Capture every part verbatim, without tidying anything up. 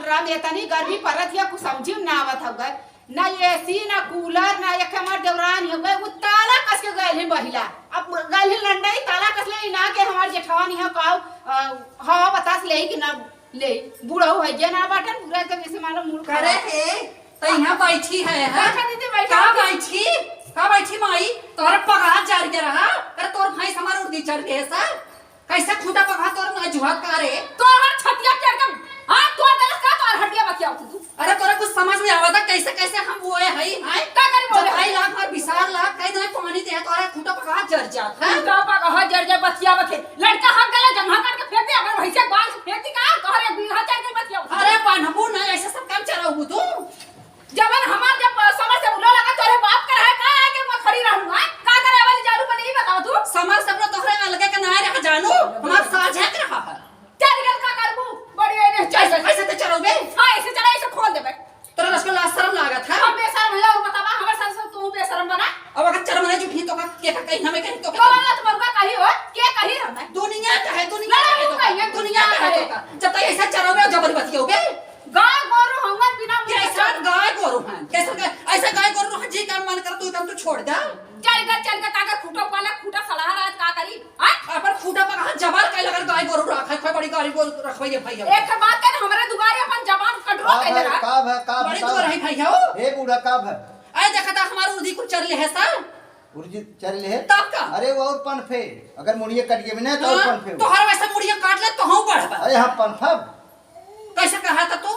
राम, एतनी गर्मी परत हिया, कुछ समझी में ना आवत हउवे। ना एसी, ना कूलर, ना एक हमार देवरान हउवे, उ ताला कस के गइल ही बहिला। अब गइल ही लंडई, ताला कस ले, ना के हमार जेठवा नहीं है, काऊ, अ, हवा बतास ले कि ना ले। बूढ़ऊ है, जे ना बाटन, पूरा एकदम जैसे मानो मूड़ करे खराब। हे, त यहाँ बैठी है, हाँ? बैठा दीदी, बैठा का दीदी। बैठी? का बैठी माई? तोहरा पगहा जर के रहा? अरे तोर भैंस हमार उर्दी चर के है सर। कैसे खूंटा पगहा तोर ना जुहात का रे? तोहर छतिया के एकदम, हाँ, तोर देलस का तोहर हड्डिया बतियावत तू? अरे तोरा कुछ समझ में आवता कैसे कैसे हम बोए हई, हैं? का करी जब बोले? ढाई लाख और बीस लाख कह दे पानी दे तोरा खूंटा पगहा जर जात, हैं? खूंटा पगहा जर जात बतियावत है। लड़का हक गला जंघा काट के फेंक दे, अगर भैंसे बाल से फेंक दी का, तोहरे बीघा चर के बतियावत है। अरे बान्हबू ना, ऐसे सब काम चलाऊ तू। जवन हमार जब समर से बुला लगा, तोरे बाप के रहे, का आए के मैं खड़ी रहूं, हैं? का करे वाली जानू बने, ई बताओ तू। समर से अपना तोहरे अलगे के ना रहा जानू, हमार साझे के रहा है। चल गल का करबू, बड़ी आइने चल ऐसे, गल। ऐसे तो चलो बे। हाँ, ऐसे चला, ऐसे खोल देबे। तोरा रस को लाज शर्म लागत है? हम बेशरम है और बतावा, हमर सर से तू बेशरम बना। अब अगर चरम रह जुठी तो का, के का कही, हमें कही तो का? तो वाला तुम्हारा कही हो, के कही हमें? दुनिया का है, दुनिया का है तो का? लड़ा कहिए, दुनिया का है तो का? जब तक ऐसा चरोगे और जबर बतियोगे? गाय गोरू हमार बिना मुंह के ऐसा गाय गोरू हैं, कैसे गाय, ऐसा गाय गोरू हैं, जी काम मन कर तू काम तो छोड़ दे। चल कर, चल कर, काकर खूटा पाला, खूटा सलाह रात का करी? हाँ? अपन खूटा पर कहाँ जबर कइल अगर गाय गोरू रखा है, कोई बड़ी गाय गोरू रखवाइए भाई हम। एक बात कर, हमरे दुआरे अपन जबान control का कइले भय, रहा। का भय, का बड़ी बताओ? दूर रही भाई हो। ए बूढ़ा, का भय? आए देखा था हमार उर्दी कुल चर ले है सा। उर्दी चर ले है? तब का? अरे वो और पन फे, अगर मुड़िए कट गए ना तो और हाँ, पन फे। तोहर वैसे मुड़िए काट ले तो हूँ बढ़बा। अरे हम पन फब। कैसे कहा था तू?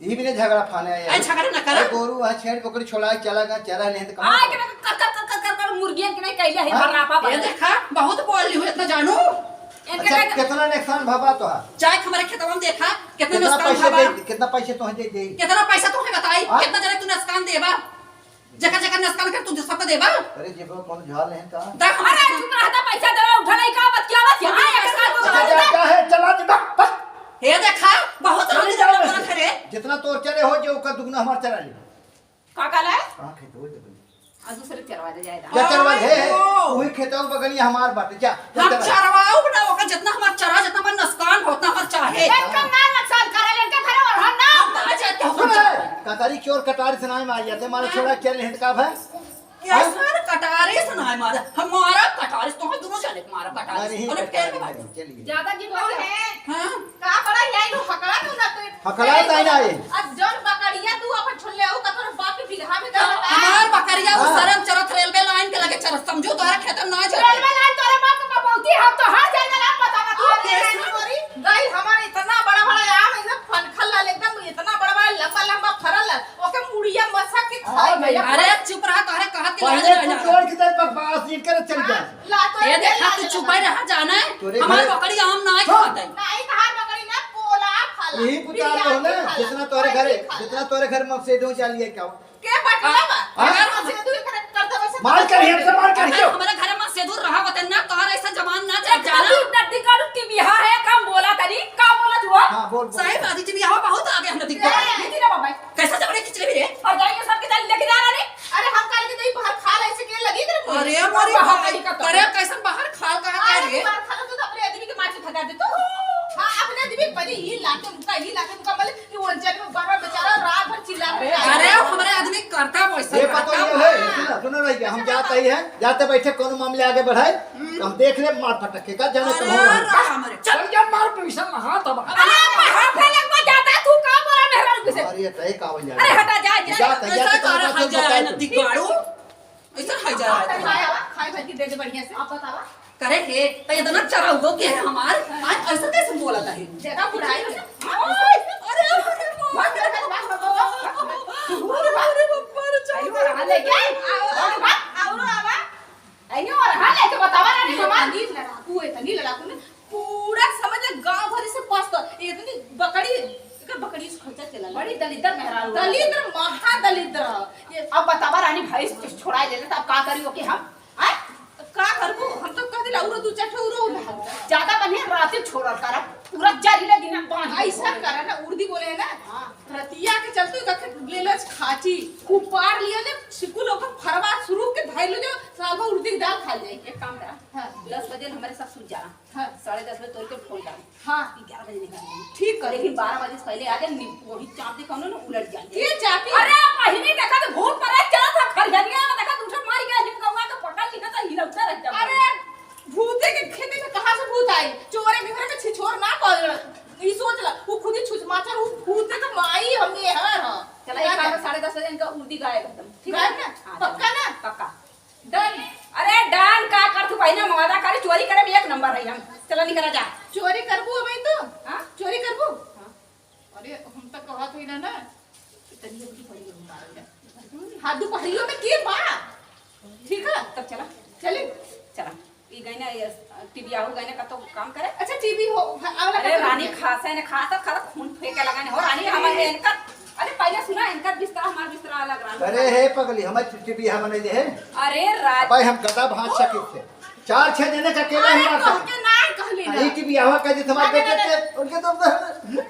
ई बिने झगड़ा फाने आए। अरे झगड़ा ना करा। अरे गोरू वहाँ छेड़ पकड़ी छोड़ा चला गया, चरा नहीं तो कहाँ आए के कर? कर, कर, कर, कर, कर, कर, मुर्गियन के नहीं कइले है हाँ? बर्रापा ये बना। देखा, बहुत बोल ली हूँ इतना जानू। इनके अच्छा, का कितना नुकसान भवा तो है? जाए हमारे खेतवा में देखा, कितना कितना नुकसान पैसे भवा। दे, कितना पैसे तो दे दे? कितना पैसा तुम्हें बताई? हाँ? कितना जने तू नुकसान देबा? जगह जगह नुकसान कर तू सबको देबा? अरे जेबा कौन झाल है का? दा हमारे अरे चुप रहता, पैसा देवा उठा नहीं का बतियावत है। हाँ, एक साथ अच्छा, बोला जा, था। क्या है? चला दे, बक, बक। हे देखा, बहुत चली रानी जाओ जब वैसे। बात है रे। जितना तोर चरे हो, जे ओकर दुगना हमार चरा ले। का कहला है? कहाँ खेत हो जब? आ दूसरे चरवा दे जाए दा। क्या चरवा है? आयो। वही खेतवा बगलिया हमार बाटे, जा, जा हम चरवा। चरवाओ ना, ओकर जितना हमार चरा, जितना हमार नुकसान हो, उतना हमार चाहे। इनका ना नुकसान करे, इनके घरे और हम ना। हम कहाँ जाते हो? सुन रे, कटारी चोर कटारी से ना मार जाते, मारे हाँ। छोड़ा क्या लेहत का भाई? कैसन कटारे से नाहीं मारा? हमारा कटारे से, तोहर दुनो जने के मारा कटारे से। अरे, अरे, फेर में भाई। चलिए। ज्यादा जिद कौन है? हाँ? का बड़ा यही लोग हकड़ा क्यों ना तू? हकड़ा ताई ना ये। अब जौन बकरिया तू अपन छोड़ ले आऊ, का तोर बाप के बिगहा में दे बता। हमार बकरिया वो हाँ। सरम चरत रेलवे लाइन के लगे चरत, समझू तोहरा खेत में ना चरत। रेलवे लाइन तोरे बाप का पौती, हम तो हर जगह ना पता बा, तू हाँ, अपने कैसे? लाइन में मरी। गई हमार इतना बड़ा बड़ा आम, इधर फनखल लाल एकदम, इतना बड़ा बड़ा लंबा लंबा फरल लाल। ओके मुड़िया मसा के खाई हाँ भैया। अरे चुप रहा, तोहरे कहत के पहले लाज तू ना जोड़ के दे बकवास, ये करे चल जा। हाँ, ला तो ए ये देखा, लाज तू लगा। चुप ही रहा, जाना है? तोरे हमार घरे बकरी आम ना हाँ। खात है। नहीं, तहार बकरी ना पोला खाला, यही पुकार बिरियानी हो ना, खाला, जितना तोरे घरे, खाला। जितना तोरे घर में से दो चालिए क्या हो? के बटला बा? हाँ? अगर हम से दूर कर, कर दे वैसे मार कर, हमसे मार कर, अगर क्यों? हमारे घर में से दूर रहा होते ना, तोहर ऐसा जवान ना चल एक जाना। तू डड्डी का डुट्टी बिहा है, कम बोला तनी, का बोला तू? हाँ, बोल, बोल। सही बात है, जी, बिहा बहुत आगे हम नदी को। ए, ये तेरा बाबा। कैसा जबरे खिचड़ी भी रे? और जाइए सबके जान लेके जा रहा रे। अरे हम काल के दही बाहर खा ले, ऐसे के लगी तेरे मुंह? अरे मोरी बाहर भाई, का तो। अरे कैसन बाहर खाल कहा अरे है रे? बाहर खा ले तो अपने आदमी के मार के भगा दे तो। हाँ, अपने आदमी बड़ी ही लाके मुका, ही लाके मुका, बोले कि वो अंचल में बाहर बेचारा रात भर चिल्ला रहा है। अरे हमरे आदमी करता वैसे ये करता पता नहीं है, है। सुनो, सुनो भाई, हम जाते ही हैं, जाते बैठे कोनो मामले आगे बढ़ाए, हम देख ले मार पटक के का जाने तो अरे हो रहा है। राम रे, चल। चल जा मार पैसा महा तब। अरे बाहर फैले को जाता तू का बोला मेहरारू के से? अरे ये तय का हो जाए। अरे हटा जा, जा। जा, जा, ऐसा जा, कर, जा, हट जा, जा, नदी गाड़ू। ऐसा खाई जा रहा है। खाए, खाए, खाए, खाए, दे दे बढ़िया से। आप बतावा। करे हे, तो इतना चढ़ा हुआ के है हमार? आज ऐसा कैसे बोला था? ज्यादा बुढ़ाई है। अरे, अरे, अरे, अरे, बाप रे, बाप रे, बाप रे। अरे, बाप रे, बाप रे, चाहिए हो रहा लेके। आओ, आओ, आओ, आओ, आओ। अइयो, और हाँ, लेके बतावा ना, हमार नींद लड़ाकू है, इतनी लड़ाकू ने पूरा समझ ले, गांव भर से पास तो इतनी बकरी, एकर बकरी से खर्चा चला ले। बड़ी दलिद्दर मेहरारू। दलिद्दर, महा दलिद्दर। ये अब बतावा रानी, भैंस छोड़ाए ले, तब का करी ओके हम? आय? तब का करबू? हम तो कह दिला, उरो दू चार ठो उरो उठा। ज्यादा बनिया राती छोड़ल करब, पूरा जरी ले दिन बांध ऐसा करा ना, उर्दी बोले है ना, हाँ। रतिया के चलते ओकर लेलस खाची, उपार लियो जे सिकुल ओकर फरवा शुरू के धइलो जो साल भर उर्दी के दाल खा जाई। एक काम करा, हाँ। दस बजे हमारे साथ सुत जा। हाँ। साढ़े दस बजे तोड़ के फोन कर। हाँ। ग्यारह बजे निकल जाएंगे। ठीक। करे फिर बारह बजे से पहले आ जाए, नि-, वही चाप दे कौनो न उलट जाए। के चापी? अरे, पहिने देखा तो भूत परे चला था, खरिहनिया में देखा, दूसरा मार के हिम कौआ के पकड़ लिया था, हिलौता रह जाता। अरे, भूते के खेते में कहाँ से भूत आई? चोरे के घर में छिछोर ना पड़। ई सोच ला, वो खुद ही छुछ माचर, वो भूते के माई हमने है, हाँ। चला, एक बार साढ़े दस बजे इनका उर्दी गायब एकदम, ठीक है? गायब ना? हाँ, पक्का चला। ना? पक्का। Done। अरे done का कर तू, बहिना, मवादा करे, चोरी करे में एक नंबर है हम। चला निकला जा। चोरी करबू अबे तू? हाँ? चोरी करबू? हाँ। अरे हम तो कहत हई ना, ना। तनी अबकी पड़ी हम मारल जा। हाँ, दुपहरियो में के बा? ठीक है? तब चला। चली। चला। ई गई ना, ये टीवी आहू गई ना, कतो काम करे। अच्छा, टीवी हो, हाँ, आवला अरे कतो रानी टीवी। खासा है ना, खासा, खासा खून फेंके लगा ना। हो रानी, हमारे इनका, अरे पहले सुना, इनका बिस्तरा, हमारा बिस्तरा अलग रहा। अरे हे पगली, हमारे टीवी यहाँ नहीं है। अरे रात भाई, हम गदा भांज सके थे। चार छह जने का अकेला अरे हमार कहके ना कहली ना। अरे टीवी यहाँ का जित हमारे ना, ना, बेटे ना। के, उनके तो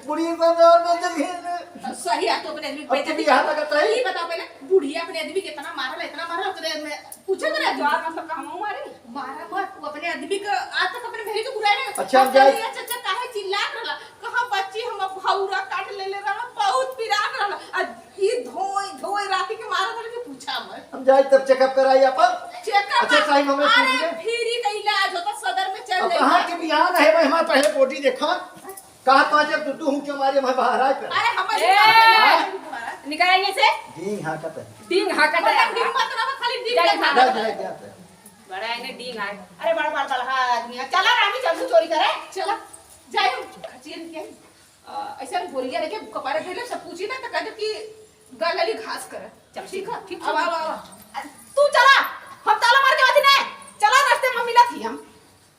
बुढ़िया को और बेटे के। सही है, तो अपने आदमी अब बेटे टीवी यहाँ तक आता है। ये बताओ पहले, बुढ़िया अपने आदमी के इतना मारल, इतना मारल, ओकरे में पूछे करे, जवाब मतलब कहवा मारी? मारा मत, वो अपने आदमी का आज तक अपने मेहरी के बुराई नहीं। अच्छा, हम जाए। अच्छा, अच्छा, काहे चिल्लात रहला? कहाँ बच्ची हम भौरा काट ले ले रहला, बहुत पिरात रहला। आ ई धोई धोई राती के मारा रहला कि पूछा मत। हम जाए तब checkup कराई अपन। Checkup? अच्छा, साईं, हमरे अरे, सुनिए। Free का इलाज होता, सदर में चल अब जाइए। कहाँ के बिहान है भाई, हमारे पहले body देखा। कहा तो जब तू, तू हूँ क्यों मारे, मैं बाहर आए पे। अरे, हम ए! निकाल यहाँ से। डींग हाँकत है। डींग हाँकत है। मतलब हिम्मत रहो, खाली डींग जा, दिखा। जा, जा, जा, जा। बड़ा इन्हें डींग आए। अरे बड़ा, बड़ा, बड़ा आदमी है। चला रानी, चल तू चोरी करे। चला, जाए हम खचियन के। अ, ऐसे हम गोलियां लेके कपारे धइले, सब पूछी ना तो कह दो कि गलली घास करे। चल, ठीक है? ठीक, अब आवा, आवा।